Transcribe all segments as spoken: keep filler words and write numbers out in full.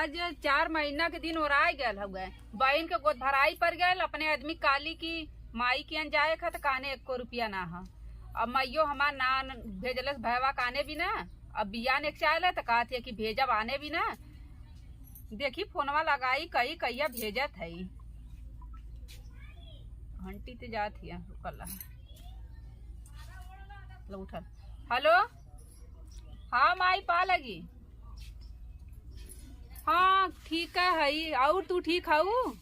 आज चार महीना के दिन ओराय गयल हउए, बहिन के गोद भराई पर गयल, अपने आदमी काली की माई कियन जाए खा त काने एको रुपया ना ह। अब माइयो हमार ना भेजलस भयवा काने भी ना। अब बियान एक चाहले त कहत है कि भेजब आने भी ना। देखी फोनवा लगाई, कही कहिया भेजत है। घंटी ते जात हिया, रुकल रहा। लो उठल। हेलो, हाँ माई, पा लगी। हाँ, ठीक है, हई। और तू ठीक हऊ?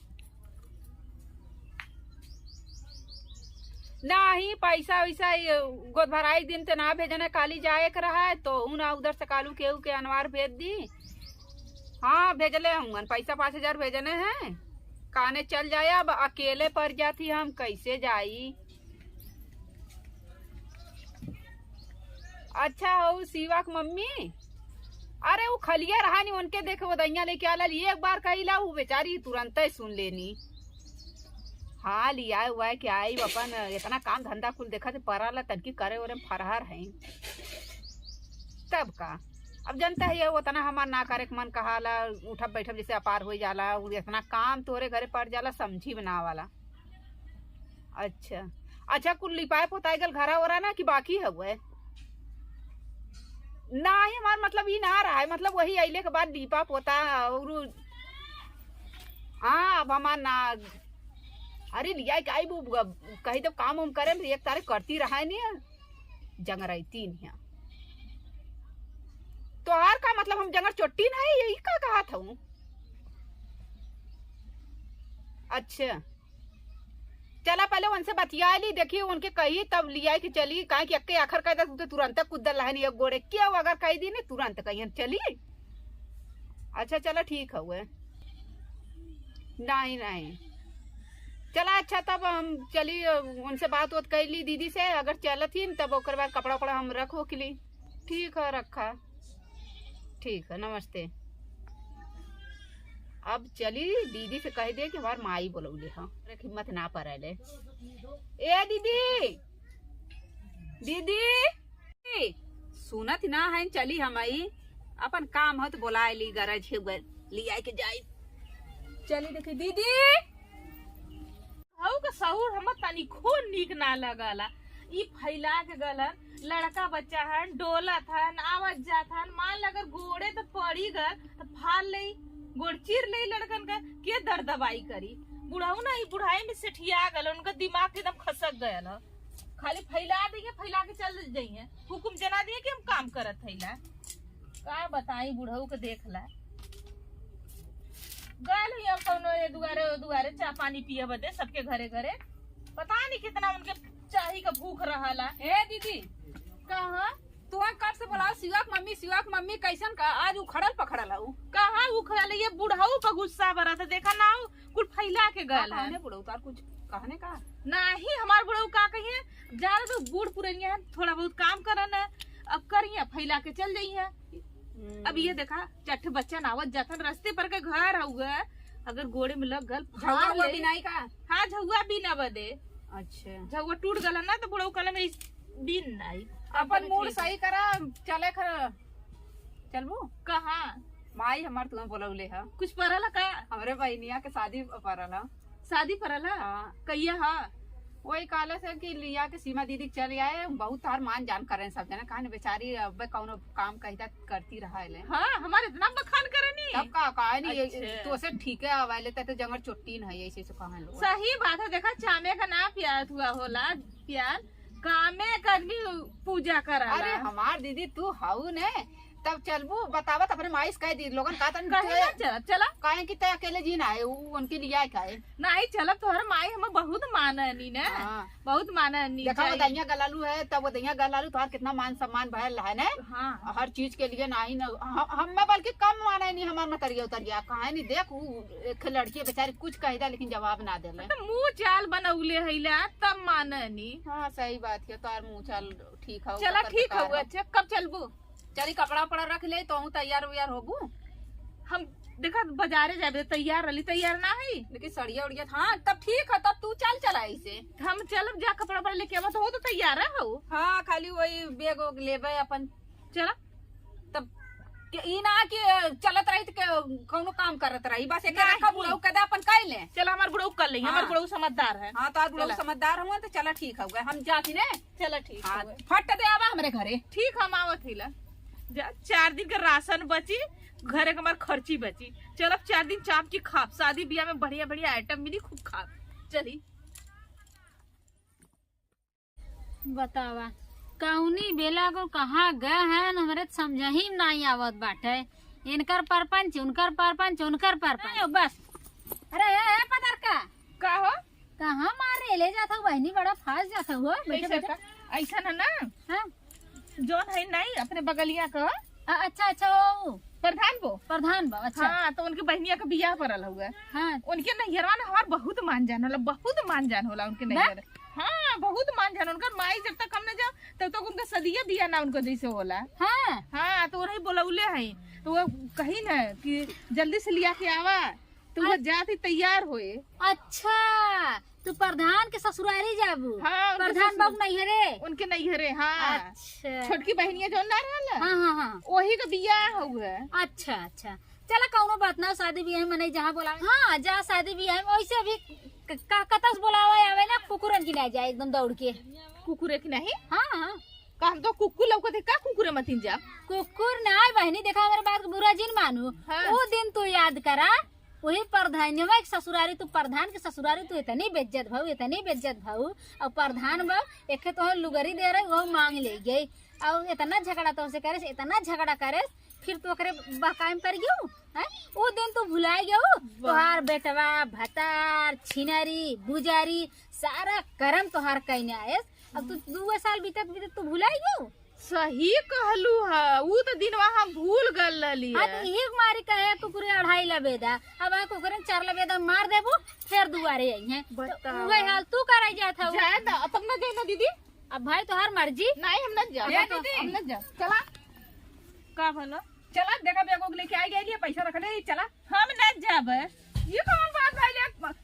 नाही, पैसा वैसा ये गोद भराई दिन ते ना भेजने, काली जाए के रहा है, तो ऊ ना उधर से कालू केहू के अनवार भेज दी। हाँ, भेजले हूँ, पैसा पाँच हजार भेजने हैं, काने चल जाए। अब अकेले पड़ जाती, हम कैसे जाई? अच्छा, हो शिवा के मम्मी, अरे उ खलिया रहा नी, उनके देखे वो दइया लेके आला, एक बार कहिला, उ बेचारी तुरंते सुन लेनी। हाँ, लिया हुआ है कि आई अपन इतना काम धंधा कुल देखत परल, तनकी करे ओरे में फरहर है। तब का, अब जनता है ये उतना हमार ना करे के मन कहाला, उठब बैठब जैसे अपार हो जाला, उ इतना काम तोरे घरे पड़ जाला, समझी में ना वाला। अच्छा, अच्छा, कुल लिपाए पोताए गल घरा ओरा ना कि बाकी हउए? नाही, हमार मतलब ई ना रहा है, मतलब वही अइले के बाद लीपा पोता और उ-, हाँ, अब हमार ना, अरे लिया के आई वो, कही तो काम उम करे में एक तारे करती रहा है नहीं, जंगरैती नहीं। तोहार का मतलब हम जंगर चोट्टी ना है, यही का कहा था हूँ? अच्छा, चला पहले उनसे बतिया ली, देखी उनके कही तब लिया के चली, काहे कि अक्के आखर कह दे तो तुरंत कुद्दल रहनी एक गोड़े, क्यों अगर कह दी ने तुरंत कहियन चली। अच्छा चला ठीक हउए। नहीं, नहीं, चला अच्छा तब हम चली, उनसे बात उत कर ली दीदी से, अगर चलत ही तब ओकर बाद कपड़ा उपड़ा हम रख ओख ली। ठीक है, रखा। ठीक है, नमस्ते। अब चली दीदी से कह दे कि हमार माई बोलौले ह, अरे हिम्मत ना पड़े ले। ए दीदी, दीदी, सुनत ना है, चली हम आई, अपन काम हो तो बोलाए ली, गरज है गल, लिया के जाई। चली देखी दीदी। हऊ के सहूर हमर तनिको नीक ना लगला। ई फैला के गलन, लड़का बच्चा हन, डोलत हन, आवत जात हन, मान ल अगर गोड़े त पड़ी गल, त फाड़ लेई, गोड़ चीर लेई लड़कन का, के दर दबाई करी? बुढ़ऊ ना, ई बुढ़ाई में सेठिया गल, उनका दिमाग एकदम खसक गयल ह। खाली फैला दिए, फैला के चल जइहे, हुकुम जना दिए कि हम काम करत हईला। का बताई बुढ़ऊ के देख ला। गल ही अब कौनो ए दुआरे ओ दुआरे चाह पानी पिए बदे सबके घरे घरे। पता नहीं कितना उनके चाही का भूख रहला। ए दीदी, कहाँ? तुहा कब से बोलाओ शिवा के मम्मी, शिवा के मम्मी कैसन का आज उखड़ल पखड़ल हऊ? कहाँ उखड़ल? ये बुढ़ऊ पर गुस्सा बरत है, देखा ना हो, कुल फैला के गल है। कहने बुढ़ऊ तार कुछ कहने का? नाही, हमार बुढ़ऊ का कहिए, ज्यादा तो बूढ़ पुरनिया है, थोड़ा बहुत काम करन है, अब करिए फैला के चल जाइए। हम्म। अब ये देखा, चट्ठ बच्चन आवत जातन, रस्ते पर के घर हउए, अगर गोड़े में लग गल, झउआ फाड़ हुआ ले। बिनाई का? हाँ, झउआ बिना बदे। अच्छा। झउआ टूट गल ना, तो बुढ़ऊ कहलन, "इस बिन नाई।" अपन मूड सही करा, चले खर, चलबू? कहाँ? माई हमार तुम्हें बोलौले ह। कुछ परल ह का? हमरे बहिनिया के शादी परल ह। शादी परल ह? हाँ। कहिया ह? वही कहले से कि लिया के सीमा दीदी के चल आए, बहुत तार मान जान करें सब जने, कहा न बेचारी अब कौनो काम कहिता करती रहा है ले। हाँ, हमारे इतना बखान करनी। तब का, कहा नहीं, ये अच्छा। तो से ठीक है, अब आए लेते तो जंगर चोट्टी न है, ऐसे से कहा लोग। सही बात है, देखा चामे का ना प्यार हुआ होला, प्यार कामे के आदमी पूजा कराला। अरे हमार दीदी तू हऊ ने, तब चलबू बतावत अपने माई से कह दी लोगन का तन कहे ना चला, चला। काहे कि तय अकेले जी ना है, उ उनके लिए आए का है। नहीं चलब, तोहर माई हम बहुत माननी ने, हाँ। बहुत माननी देखा वो चाहिए। दहिया गलालू है, तब वो दहिया गलालू तोहार कितना मान सम्मान भयल है ने। हाँ। हर चीज के लिए नाही न, ह-, हम में बल्कि कम माने नहीं हमार मतरिया उतरिया, काहे नहीं देख उ एक लड़की बेचारी कुछ कह दे लेकिन जवाब ना देले। तो मुंह चाल बनौले हैला तब माननी। हाँ सही बात है, तोहार मुंह चाल ठीक है, चला ओकर ठीक बेकार है, है। अच्छा कब चलबू? चली कपड़ा उपड़ा रख ले, तो तैयार उयार होबू। हम देखा बाजारे जाबे, तैयार रहली, तैयार ना है। लेकिन सड़िया उड़िया, हाँ, तब ठीक है, तब तू चल चला इसे। हम चलब जा, कपड़ा उपड़ा लेके आवा, तो हो तो तैयार है हो। हाँ, खाली वही बैग वैग लेबे अपन। चला। तब के, ई ना कि चलत रही तो के, कौनो काम करत रही, बस एक नहीं। रखा बुढ़ऊ कदा अपन कइ ले। चला, हमार बुढ़ऊ कर लेई, हमार हाँ। बुढ़ऊ समझदार है। हाँ, तो बुढ़ऊ चला। समझदार हुआ तो चला ठीक हो गया, हम जाती ने। चला ठीक हाँ, हो गया। फट दे आवा हमरे घरे। ठीक, हम आवत ही ला। जा, चार दिन का राशन बची, घरे के हमार खर्ची बची। चल, अब चार दिन चाप के खाब, शादी बियाह में बढ़िया बढ़िया आइटम मिली, खूब खाब। चली। बतावा, कौनी बेला को कहाँ गए हैं, हमरे त समझही में नाहीं आवत बाटे। इनकर परपंच, उनकर परपंच, उनकर परपंच। ए, बस। अरे, ए, ए, पतरका। का हो? कहाँ मारे ले जात हो बहिनी, बड़ा फास्ट जात हो, बैठे, कैसे बैठे। का? ऐसा ना, ना। हाँ। जौन है नहीं, अपने बगलिया का। अ-, अच्छा, अच्छा, ओ। प्रधान बो? प्रधान बो, अच्छा। हाँ, तो उनके बहिनिया का बियाह परल हुआ। हाँ। उनके नैहरवा ना हमार बहुत मान जान होला, बहुत मान जान होला उनके बा? नैहर। हाँ, बहुत मान जान। उनकर माई जब तक हम न जाओ, तब तक उनका सदिया बियाह ना उनका जैसे होला। हाँ। हाँ, तो वही बोलौले हैं। तो वो कही ना कि जल्दी से लिया के आवा, तो वो अ- जात ही तैयार होए। अच्छा, तू प्रधान के ससुरारी जाबू? हाँ, उनके प्रधान ससुर-, बाबू नैहरे? उनके नैहरे, हाँ। अच्छा। छोटकी बहिनिया जौन ना रहल? हाँ, हाँ, हाँ। वही का बियाह हुआ। अच्छा, अच्छा। चला, कौनो बात ना, शादी बियाह में नहीं, जहाँ बोला, हाँ, जा शादी बियाह में। वैसे अभी क-, का-, कतस बोलावे आवे ना, कुकुरन की ना जाए एकदम दौड़ के। कुकुरे की नहीं? हाँ, हाँ। का हम तो कुकुर लौकत है, का कुकुरे मतिन जा? कुकुर ना, बहिनी, देखा, हमारे बात को बुरा जिन मानू। हाँ। वो दिन तू याद करा, वही प्रधानिया के ससुरारी, तू प्रधान के ससुरारी, तू इतनी बेइज्जत भऊ, इतनी बेइज्जत भऊ। और प्रधान बा, एक तो लुगरी दे रहे, वो मांग ले गई। और इतना झगड़ा तो से करे, इतना झगड़ा करे, फिर तू ओकरे बहकावे में पड़ गयो, हैं? वो दिन तू भुला गयो, वाह। तोहार बेटवा, भतार, छिनरी, बुजारी, सारा करम तोहार कइने आयस। अब तू दुए साल बीतत बीतत तू भुला गयो। सही कहलू ह, ऊ त दिनवा हम भूल गल रहली हाँ, है। तो यही मारी कहे कुकुरे अढ़ाई लबेदा, अब आ कुकुरे चार लबेदा मार देबू, फिर दुआरे आई हैं। तो बताओ। उहे हाल तू कराई जात हऊ। जाए द, अपन न जाए ना दीदी। अब भाई तोहार मर्जी। नहीं, हम न जाब। ए दीदी। हम न जाब। चला। का भला? चला, देखा बैग उग लेके आई गई, पैसा रख ले, चला। हम न जाब। ये कौन बात भाई ले?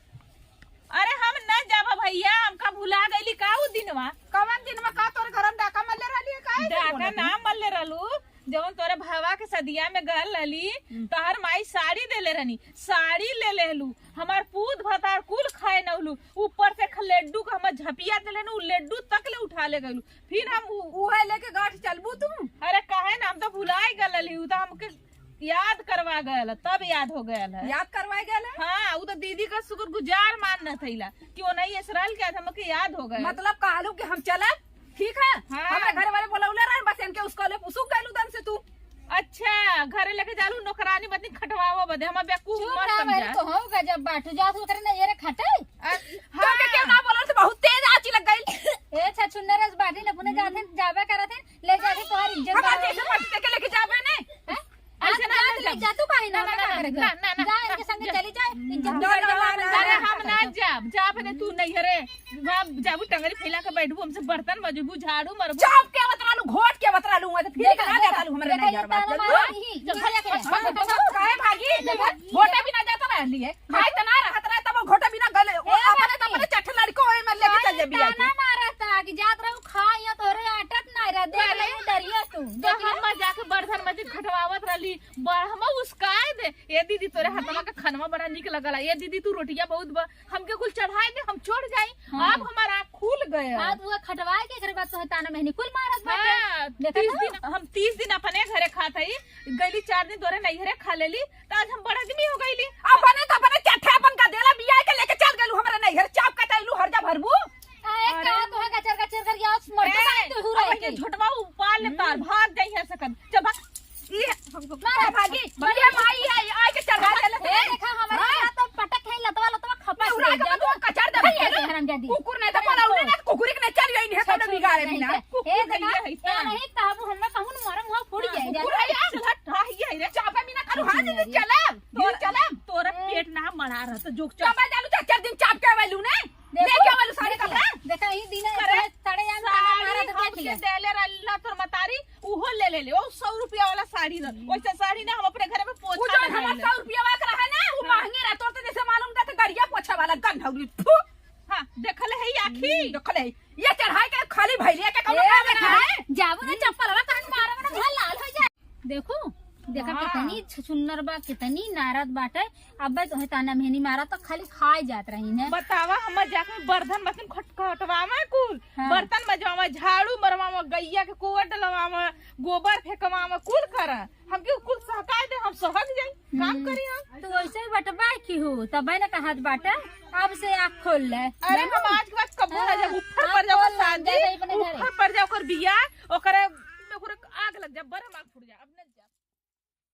अरे हम न जाब भैया, हमका भुला गईली का उ दिनवा? कवन दिनवा का तोरे घर में डाका मल्ले रहली है, काहे से डाका बोलत ना है? मल्ले रहलू, जवन तोरे भवा के सदिया में गल रहली, हम्म। तोहर माई साड़ी देले रहनी, साड़ी ले लेलू, हमार पूत भतार कुल खाए नौलू, ऊपर से ख-, लड्डू का हमार झपिया देले न, उ लड्डू तक ले उठा ले गईलू। फिर हम उ-, उहे लेके गांठ चलबू तू? अरे काहे ना, हम तो भुलाए गल रहली, उ तो हमके याद करवा गयल, तब याद हो गयल है। याद करवाए गयल है? हाँ, उ तो दीदी का शुक्रगुजार मानना थैला कि वो नहीं इसराइल के आज हमके याद हो गयल। मतलब कहलू कि हम चलब, ठीक है? हाँ। हमरे घर वाले बोलौले रहे, बस इनके उसको ले उसुक गइलू दम से तू। अच्छा, घरे लेके जालू नौकरानी बदनी खटवावा बदे, हम बेवकूफ चुप मत रह, समझा। तो हो गजब बाटू, जा तू ओकरे नैहरे खटे। आ, तो के हाँ। केहू ना बोलल से बहुत तेज आँची लग गइल। ए, छछुन्नर रस बाटी न पुने जाथे, जाबे करत है, ले जाके तोहार इज्जत हमार बढ़ावे। जैसे मर्जी के लेके जाबे ने। हैं? आज ऐसे ना, जात ना ले जाब। जा, तू काहे ना, ना, ना, ना, ना, करे ना, ना, ना। जा, इनके संगे जा। चली जा, इज्जत ना, ना, बढ़ावे। ना, ना, हम ना जाब, जाब ने तू नैहरे। बाप, जाबू टंगरी फैला के बैठबू, हमसे बर्तन मजबू, झाड़ू मरबू। चाप के बतरालू, घोट के बतरालू, वहाँ से फिर देखा, ना देखा, जातालू हमरे देखा, नैहर ये बात ताना जल्दी। मारा ही, ये देखा, देखा, देखा। काहे भागी? देखा, घोटे भी ना जाता रहली है। भाई तना रहत रहे तब घोटे भी ना गले। वो ए, अपने तो भाई। अपने चट्ठ लड़को ओए में लेके चल जे बिया ताना के। मारता कि जात रहू खा, यहाँ तोहरे आटत ना रह दे, अरे। नहीं डरिया तू। तो देख ले। हम जाके बर्तन मजबू खटवावत रहली, ब-, हम उसकाए दे। ए दीदी, तोरे हथवा के खनवा बड़ा निक लगला। ए दीदी, तू रोटिया बहुत ब-, हमके कुल चढ़ाए दे, हम चढ़ जाई। हाँ। अब हमार आँख खुल गया। आज वो खटवाए के, एकरे बाद तोहे ताना मेहनी कुल मारत बाटे। हाँ, देखा तीस ना? दिन, हम तीस दिन अपने घरे खात हई, गइली चार दिन तोरे नैहरे खा लेली, त आज हम बड़ आदमी हो गइली। अपने तो अपने चट्ठा अपन का देला बिया के लेके चल गइलू हमरे नैहर, चाप कटाइलू हर जा भरबू। आए अरे। का तोहे गचर गचर कर गया, मर ए, जाए तू हुरा अब के। ये झोटवा उपाल ले तार, हम्म। भाग जाई है सकन। चल भाग। ई मारा भागी, ये माई है, ये आके चढ़ा देले। ए, देखा, हमारे हाँ। साथ तो पटक है, लतवा, लतवा खपा उड़ा दे के जा। तू कचर दे भैया। हरामजादी। कुकुर नहीं तो पलाऊ ने ना, कुकुर के नहीं चल गई, नहीं तो बिगाड़े भी ना। ए, देखा, ये है, ये नहीं, तब हम ना कहूँ मरम हुआ फूट हाँ, जाए, कुकुर जा। है यार। चल हट, हाँ, ये है रे। चापे बिना करू, हाँ, दीदी, चला। दीदी, चला। तोरा पेट ना मरा रहा, तो जो चल। चापे जालू, चार, चार दिन चाप के आवेलू ने। देखो, लेके आवेलू साड़ी देखिए, कपड़ा। देखा, ई दिन करे, साड़ी आन साड़ी ताना मारा तो हमसे देखिए। देले रहला तोर मतारी, उहो ले ले ले, ओ सौ रुपया वाला साड़ी रह, वैसे साड़ी ना हम अपने घर में पोछा वो जो लगाई हमार ले। सौ रुपया वाला रहा ना, वो हाँ। महंगे रहा, तोर तो जैसे मालूम था, तो गरिया पोछा वाला गंधौली, थू। हाँ, देखले है ई आँखी। हम्म, देखले है। ये चढ़ाई के खाली भैलिया के कौनो ए, काम देखा, ना है। जाबू ना चप्पल वाला तहन मारा में भल लाल हो जाए। देखू, देखा हाँ। कितनी सुंदर बा, कितनी नी नारद बाटे, अब्बे तोहे ताना मेहनी मारा तो खाली खाए जात रही है। बतावा, हम जाके बर्तन बर्तन खट-, खटवावे कुल, हाँ। बर्तन मजवावे, झाड़ू मरवावे, गैया के कोवर डलवावे, गोबर फेंकवावे, कुल करा। हमके कुल सहकाए दे, हम सहक जाई, काम हम्म। करी हम। तू वैसे ही बटबा की हो, तबे न कहत बाटे, अब से आँख खोल ले। अरे, हम आज के बाद